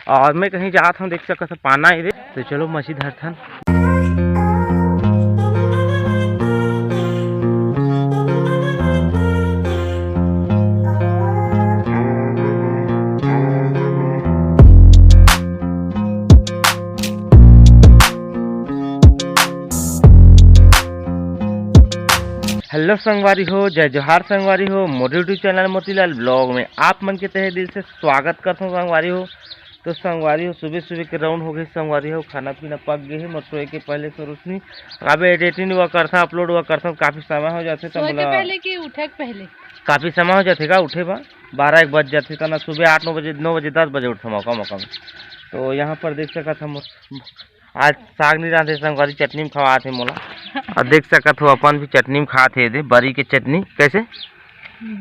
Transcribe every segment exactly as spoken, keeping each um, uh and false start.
और मैं कहीं जात हूँ, देख सकत हो पाना ए दे। तो चलो मछली धरथन। हेलो संगवारी हो, जय जोहार संगवारी हो। मोर YouTube चैनल मोतीलाल ब्लॉग में आप मन के तहे दिल से स्वागत करथों संगवारी हो। तो संगवारी हो, सुबह सुबह के राउंड हो गई संगवारी हो, खाना पीना पक गए है। मोर सोए के पहले से रोशनी, अबे एडिटिंग हुआ करता, अपलोड हुआ करता, काफ़ी समय हो जाते तो सोए के बोला पहले कि उठे के पहले? काफ़ी समय हो जाते का उठे बा, बारह एक बज जाते तना। सुबह आठ नौ बजे, नौ बजे, दस बजे उठता मौका मौका में। तो यहाँ पर देख सकत हम, आज साग नहीं रांधे संगवारी, चटनी में खवात हे मोला। और देख सकत हो अपन भी चटनी में खात हे दे, बरी के चटनी। कैसे?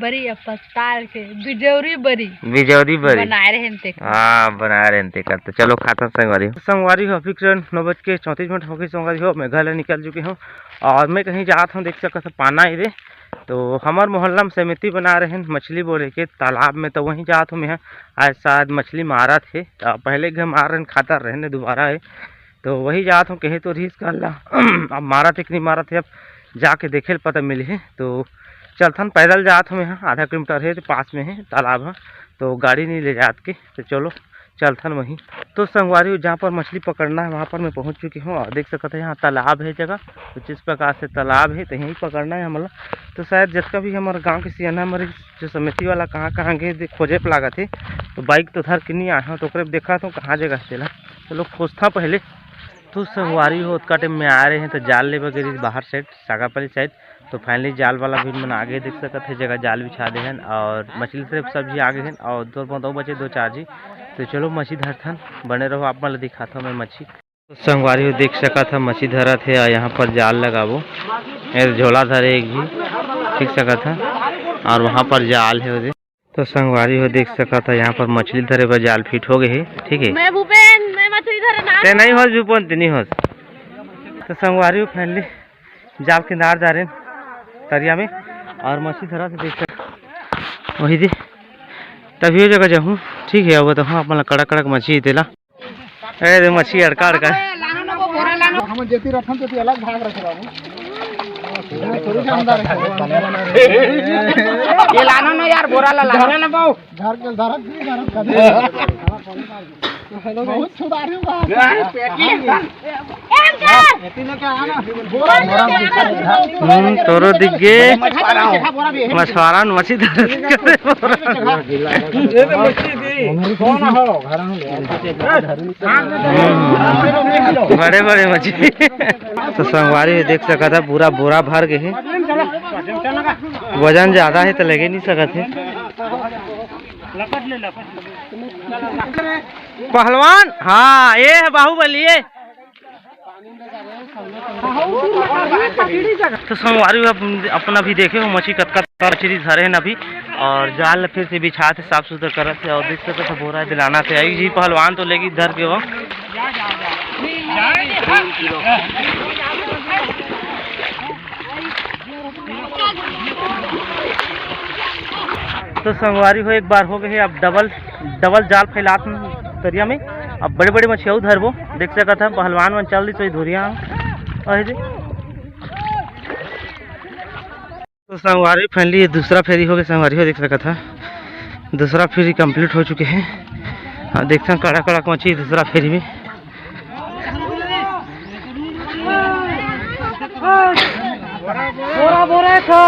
बरी अ पताल के बिजौरी बरी। बिजौरी बरी। बनाए रहेन तेकर। हाँ, बनाए रहेन तेकर। तो चलो खाथन संगवारी हो। संगवारी हो, अभी के नौ बज के चौंतीस मिनट हो गई संगवारी हो, मैं घर ले निकल चुकी हूँ और मैं कहीं जात हूँ, देख सकत हो पाना ए दे। तो हमर मोहल्ला में समिति बना रहेन मछली बोले के तालाब में, तो वहीं जात हूँ मैं। आज शायद मछली मारत हे, तो पहले घर मार रहेन खाता रहेन, दोबारा है तो वही जात हूँ, कहे तो रहीस कल ला। अब मारत हे कि नहीं मारत हे, अब जाके देखे ल पता मिलही। तो चलथन, पैदल जात हूँ यहाँ, आधा किलोमीटर है तो पास में है तालाब है, तो गाड़ी नहीं ले जात के। तो चलो चलथन वहीं। तो संगवारी हो, जहाँ पर मछली पकड़ना है वहाँ पर मैं पहुँच चुकी हूँ और देख सकत है यहाँ तालाब है जगह, कुछ इस प्रकार से तालाब है, तो यहीं पकड़ना है हमला। तो शायद जितना भी हमारे गाँव के सियाना हमारे जो समिति वाला कहाँ कहाँ गए दे-, खोजे पे लागत है, तो बाइक तो धर के नहीं आए हूँ, तो ओकरे देखा तो कहाँ जगह है तेला। चलो खोजथा पहले। तो संगवारी हो, ओतका टाइम में आ रहे हैं तो जाल लेबे गए रहिस बाहर साइड, सागापाली साइड। तो फाइनली जाल वाला भी मन आगे देख सकत है, जगह जाल बिछा दे हन और मछली सिर्फ सब झी आगे हन और दो दो बचे दो चार झी। तो चलो मछली धरथन, बने रहो, आप मन ल दिखाथव मैं मछली। तो संगवारी हो देख सकत ह मछली धरत हे और यहाँ पर जाल लगाबो, ए झोला धरे एक झी, देख सकत ह। और वहाँ पर जाल है ओदे। तो संगवारी हो देख सकत ह, यहाँ पर मछली धरे बर जाल फिट हो गए हे, ठीक है। मैं भूपेन, मैं मछली धरे ना। ते नहीं होस भूपेन, ते नहीं होस। तो संगवारी हो फाइनली जाल किनार जा रहे हैं तरिया में और मछली धरा से देख सक-, वही दे तभी वो जगह जाहूँ, ठीक है। अब तो हाँ, अपन कड़क कड़क मछली तेला। ए दे मछली अड़का अड़का। हम जेती रखन तो अलग भाग रखे बाबू। थोड़ी जानदार है। ये लानो ना यार, बोरा ला लानो ना बाबू। घर के धरत भी धरत कर। बहुत सुधारी हुआ। हम्म, तोरो दिख गे। मछुआरा न मछली धरत करे। हम्म, बड़े बड़े मछली। तो संगवारी हो देख सकत ह, पूरा बोरा भर गए हे। वजन ज्यादा है तो लगे नहीं सकत है। पहलवान, हाँ, ये है बाहुबली, ये। तो संगवारी हो, अप-, अपना भी देखे हो मछली कतका मछली धरे हैं अभी, और जाल ल फिर से बिछात हे, साफ सुथरा करत हे, और देख सकत हो बोरा दिलाना से आई जी पहलवान तो लेगी धर के वो। तो संगवारी हो, एक बार हो गए, अब डबल, डबल जाल फैलात हन तरिया में। अब बड़े-बड़े मछिया धरबो, देख सकत ह, पहलवान मन चल दिस वही धुरिया। अहे दे। तो संगवारी, फाइनली ये दूसरा फेरी हो गए संगवारी हो, देख सकत ह, दूसरा फेरी कंप्लीट हो चुके हैं। और देखते हैं कड़ा कड़ा मछली दूसरा फेरी में। बोरा, बोरा था।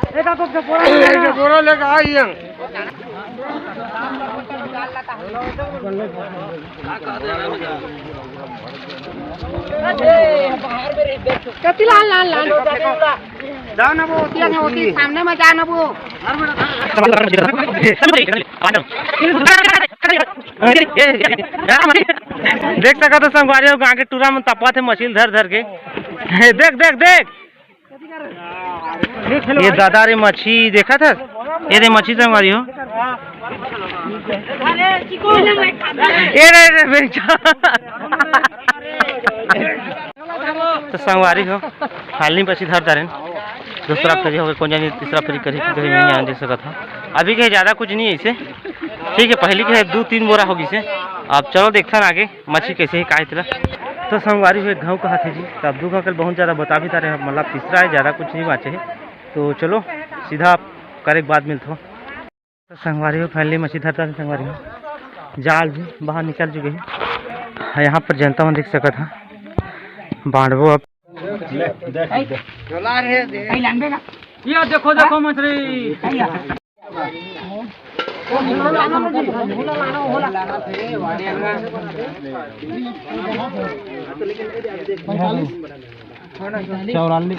ए, तो, तो, बोरा लेके आ। बोरा लेके आई हम। कति लान, लान, लान। जा ना वो, ओतिया ना, ओती सामने में जा ना वो। देख सकत हो संगवारी हो, गाँव के टूरा मन तपत हे मछली धर धर के। देख, देख, देख। ये दादा रे मछली देखत ह, ये दे मछली संगवारी हो। ये रे, रे, बेचा। तो संगवारी हो, हाल नहीं मछली धर तारेन। दूसरा फेरी हो गए, कौन जानी तीसरा फेरी करी, करी नहीं यहाँ देख सकत ह। अभी के ज्यादा कुछ नहीं है इसे। ठीक है, पहली के दू तीन बोरा हो गिसे। अब चलो देखथन आगे मछली कैसे है, का है तेला। तो संगवारी हो, एक घाव कहाथे जी, तो अब दू घाव के बहुत ज्यादा बता भी तारे, मतलब तीसरा है, ज्यादा कुछ नहीं बाँचे है। तो चलो सीधा करे के बाद मिलथो। तो संगवारी हो, finally मछली धरता है संगवारी हो, जाल भी बाहर निकल चुके हैं। यहाँ पर जनता मन देख सकत हा, बांटबो अब। ये देखो, देखो मछली। चौरालीस।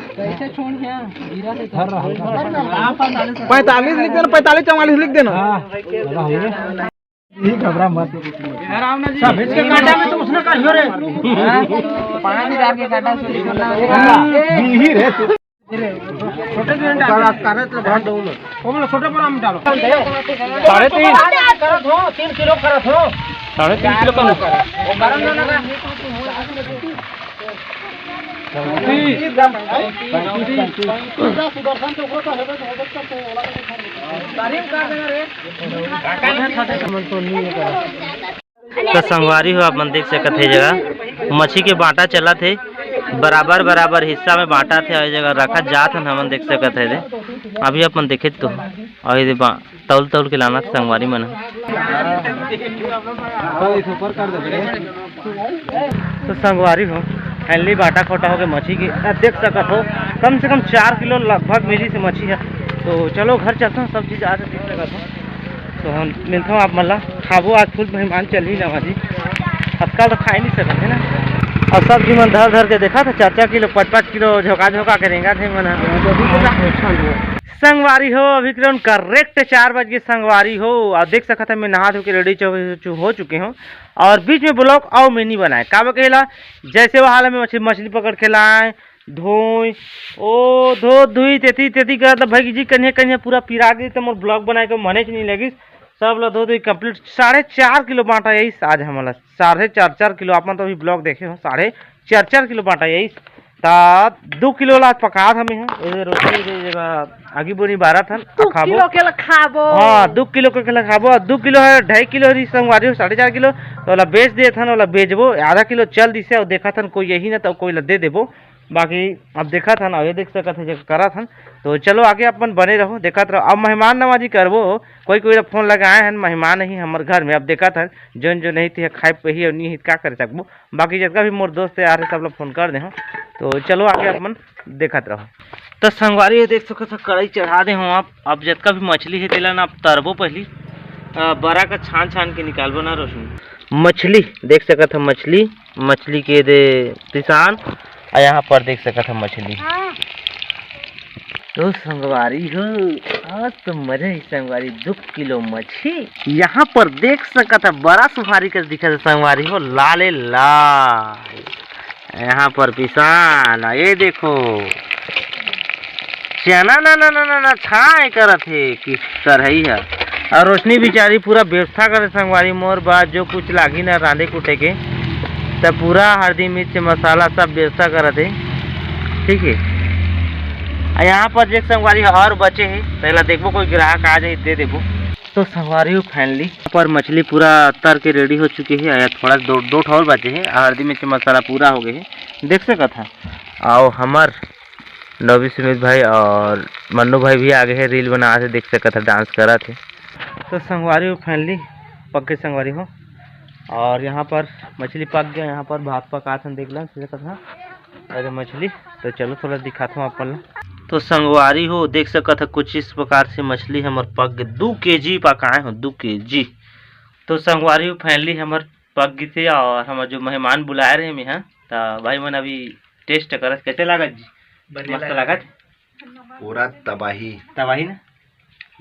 पैंतालीस लिख देना, पैंतालीस चौवालीस लिख देना। हाँ, ठीक, घबरा मत। इधर आओ ना जी। सब इसके काटा में तो उसने कर रे। पाँच हजार के काटा से छोड़ना हो। यही रे। छोटे से डाल। करे तो भर दो ना। वो बोलो, छोटे पर हम डालो। साढ़े तीन। करो तो, तीन किलो करो तो। साढ़े तीन किलो कम। वो गरम ना लगा। तो संगवारी हो, आप मन देख सकत हे जगह मछली के बांटा चलत हे, बराबर बराबर हिस्सा में बांटा थे और जगह रखा जात हन, हमन देख सकत हे दे। अभी अपन देखे तो और ये बा-, तौल तौल के लाना थे संगवारी मन ह। तो संगवारी हो, finally बांटा खोटा होके मछली के, अ, देख सकत हो, कम से कम चार किलो लगभग मिली से मछली है। तो चलो घर चलते हैं, सब चीज आज देख सकत हो। तो हम मिलते हैं आप मन ला, खाबो आज full मेहमान चल ही जावा जी, अतका तो खा ही नहीं सकत है ना। और सब जी मन धर धर के देखा था, चार चार किलो, पाँच पाँच किलो झोंका झोंका के रेंगा थे मन। संगवारी हो, अभी करीबन correct चार बज के संगवारी हो, और देख सकत है मैं नहा धो के ready चो-, चो-, हो चुके हूँ। और बीच में vlog अउ मैं नहीं बनाए, का बा कहेला, जैसे वो हाल में मछली, मछली पकड़ के लाए, धोई, ओ धो धुई, तेती तेती करत भाई जी, कन्हे कन्हे पूरा पिरा गई, तो मोर vlog बनाए के मने च नहीं लगिस। सब ला धो धुई complete, साढ़े चार किलो बांटा यही आज हमला, साढ़े चार, चार किलो। आप मन तो अभी vlog देखे हो, साढ़े चार, चार किलो बांटा यही। ता दू किलो ला आज पकात हमें ह। ए रोटी, ए जगह आगी बोनी बारत हन, दू खाबो। किलो के ला खाबो। हाँ, दू किलो के ला खाबो। दू किलो है, ढाई किलो हरी संगवारी हो, साढ़े चार किलो। तो ओला बेच देत हन, ओला बेचबो। आधा किलो चल दिसे, और देखत हन कोई यही ना तो कोई ला दे देबो। बाकी अब देखत हन, अउ ये देख सकत हे, जे करत हन। तो चलो आगे अपन बने रहो, देखत रहो। अब मेहमान नवाजी करबो, कोई कोई ला फोन लगाए हन, मेहमान ही हमर घर में। अब देखत हन, जोन जो नहीं थे खाए पही और नहीं ही, का कर सकबो। बाकी जितना भी मोर दोस्त यार है, सब ला फोन कर दे हूँ। तो चलो आगे अपन देखत रहो। तो संगवारी, ये देख सकत हो, कढ़ाई चढ़ा दे हूँ आप। अब जितना भी मछली है, तेला ना आप तरबो पहली, अ, बरा का छान छान के निकालबो ना रोशनी। मछली देख सकत हो, मछली, मछली के दे पिसान, और यहाँ पर देख सकत हो मछली। हाँ। तो संगवारी हो, आज तो मजा ही संगवारी, दू किलो मछली। यहाँ पर देख सकत हो, बड़ा सुहारी कर दिखत हे संगवारी हो, लाले लाल। यहाँ पर पिसान, ये देखो, चना ना, ना, ना, ना, ना, छाए करत हे कि करही है। और रोशनी बेचारी पूरा व्यवस्था करे संगवारी मोर बा, जो कुछ लागी ना रांधे कूटे के, तब पूरा हल्दी, मिर्च, मसाला सब व्यवस्था करत हे। ठीक है, आ यहाँ पर देख संगवारी और बचे हे, तेला देखबो, कोई ग्राहक आ जाए दे देबो। तो संगवारी हो, finally पर मछली पूरा तर के ready हो चुके हे। आया थोड़ा दो, दो ठो और बचे हे, हल्दी मिर्च मसाला पूरा हो गए हे, देख सकत हा। आओ हमर नवी सुमित भाई और मन्नू भाई भी आ गए हे, reel बना थे, देख सकत हा, dance करत हे। तो संगवारी हो, finally पक गए संगवारी हो, और यहाँ पर मछली पक गया। यहाँ पर भात पकात हन, देख ला, देख सकत हा। अरे मछली, तो चलो थोड़ा दिखाता हूँ अपन ला। तो संगवारी हो, देख सकत ह कुछ इस प्रकार से मछली हमर पक गे, दू केजी पकाए हो, दू केजी। तो संगवारी हो, finally हमर पक गिसे और हमर जो मेहमान बुलाए रहे मैं, हाँ, तो भाई मन अभी taste करत, कैसे लागत जी? बढ़िया मस्त लागत। लागत? पूरा तबाही। तबाही ना,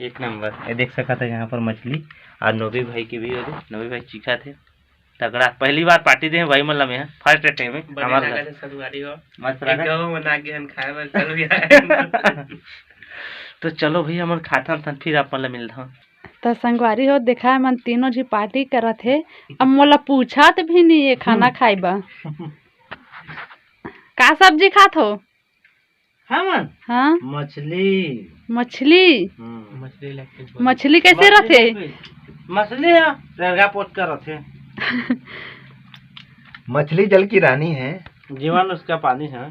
एक नंबर। ये देख सकत ह यहाँ पर मछली, और नोबी भाई के भी हो दे, नोबी भाई चीखा थे। तगड़ा, पहली बार party दे भाई मन ला में, first time में। बढ़िया हमारे लागत घर। हे संगवारी हो। मस्त एक लागत। गाँव बना के हम खाए बर चल भी आए। तो चलो भैया, हमन खाथन तन फिर अपन ला मिलथन। तो संगवारी हो, देखा है मन तीनों जी party करत हे, अब मोला पूछत भी नहीं है खाना खाए बर। का सब्जी खात हो? हमन? हाँ। मछली। मछली? हम्म। मछली कैसे मछली रथे? मछली है, रेरगा पोत कर रखे। मछली जल की रानी है। जीवन उसका पानी है।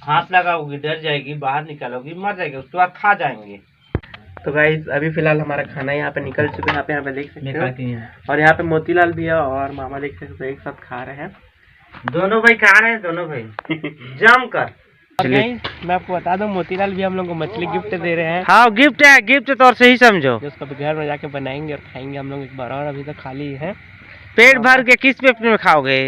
हाथ लगाओगी, डर जाएगी, बाहर निकालोगी, मर जाएगी, उसके बाद खा जाएंगे। तो गाइस, अभी फिलहाल हमारा खाना यहाँ पे निकल चुका है, आप यहाँ पे देख सकते हो। और यहाँ पे मोतीलाल भैया और मामा, देख सकते हो, एक साथ खा रहे हैं। दोनों भाई खा रहे हैं, दोनों भाई जम कर। चलिए। गाइस, मैं आपको बता दूं, मोतीलाल भी हम लोग को मछली गिफ्ट दे रहे हैं। हाँ, गिफ्ट है, गिफ्ट तौर से ही समझो। जो उसको अभी घर में जाके बनाएंगे और खाएंगे हम लोग एक बार, और अभी तो खाली है। पेट भर के किस पेट में खाओगे?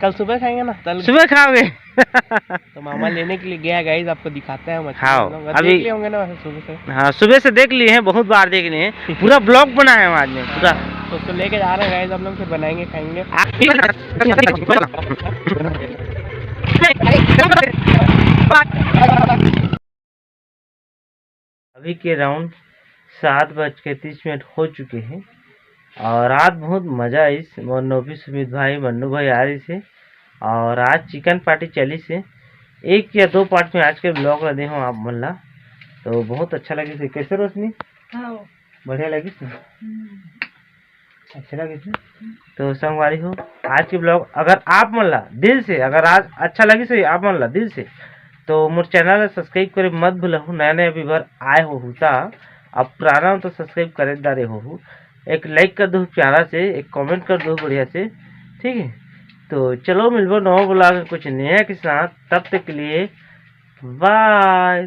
कल सुबह खाएंगे ना, कल सुबह खाओगे। तो मामा लेने के लिए गया गाइस, आपको दिखाते हैं मछली हाँ, हम लोग। अभी देख लिए होंगे ना वैसे सुबह से। हाँ, सुबह से देख लिए हैं, बहुत बार देख लिए हैं। पूरा ब्लॉग बनाया है आज में, पूरा। तो उसको लेके जा रहे हैं गाइस हम लोग, फिर बनाएंगे, खाएंगे। अभी के राउंड सात बज के तीस मिनट हो चुके हैं और आज बहुत मजा आइस। मोर नोभी सुमित भाई, मन्नू भाई आ रही से और आज चिकन पार्टी चली से। एक या दो पार्ट में आज के ब्लॉग ला दे हूँ आप मन ला, तो बहुत अच्छा लगे से। कैसे रोशनी? हाँ। बढ़िया लगिस ना? हम्म। अच्छा लगिस ना? तो संगवारी हो, आज के ब्लॉग अगर आप मन ला दिल से, अगर आज अच्छा लगिस हो आप मन ला दिल से, तो मोर चैनल ला सब्सक्राइब करे मत भूलहू। नया नया व्यूवर आए होहू ता, अब पुराना हो तो सब्सक्राइब करे डारे होहू। एक लाइक कर दो प्यारा से, एक कमेंट कर दो बढ़िया से, ठीक है। तो चलो मिलबो नवा ब्लॉग में कुछ नया के साथ, तब तक के लिए बाय।